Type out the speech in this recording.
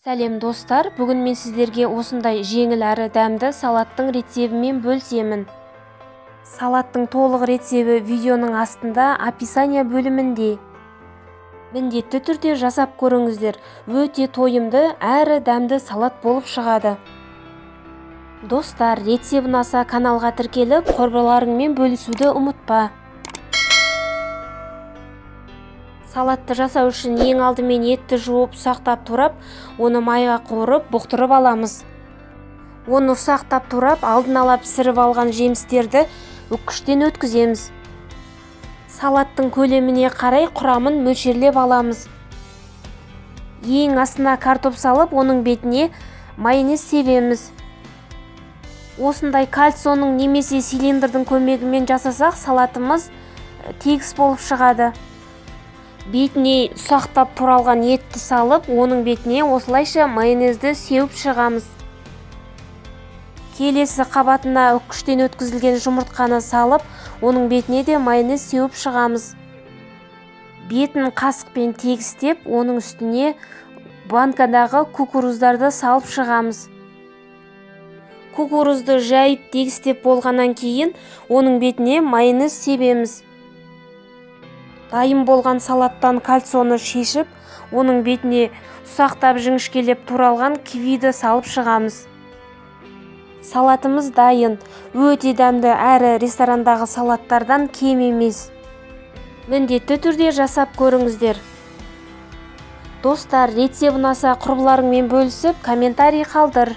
Сәлем, достар! Бүгін мен сіздерге осындай жеңіл әрі дәмді салаттың рецебімен бөлісемін. Салаттың толық рецебі видеоның астында, описание бөлімінде. Міндетті түрде жасап көріңіздер. Өте тойымды әрі дәмді салат болып шығады. Достар, рецеп ұнаса, каналға тіркеліп, құрбыларыңмен бөлісуді ұмытпа. Салатты жасау үшін ең алдымен етті жуып, ұсақтап турап, оны майға қуырып, бұқтырып аламыз. Оны ұсақтап турап, алдын ала пісіріп алған жемістерді үккіштен өткіземіз. Салаттың көлеміне қарай құрамын мөлшерлеп аламыз. Ең астына картоп салып, оның бетіне майонез себеміз. Осындай кальсонның немесе цилиндрдің көмегімен жасасақ, салатымыз тегіс болып шығады. Бетіне ұсақтап туралған етті салып, оның бетіне осылайша майонезді сеуіп шығамыз. Келесі қабатына үккіштен өткізілген жұмыртқаны салып, оның бетіне де майонез сеуіп шығамыз. Бетін қасықпен тегістеп, оның үстіне банкадағы кукуруздарды салып шығамыз. Кукурузды жайып, тегістеп болғаннан кейін оның бетіне майонез себеміз. Дайын болған салаттан кальсоны шешіп, оның бетіне ұсақтап жіңішкелеп туралған кивиді салып шығамыз. Салатымыз дайын. Өте дәмді әрі ресторандағы салаттардан кем емес. Міндетті түрде жасап көріңіздер. Достар, рецеп ұнаса, құрбыларыңмен бөлісіп, комментарий қалдыр.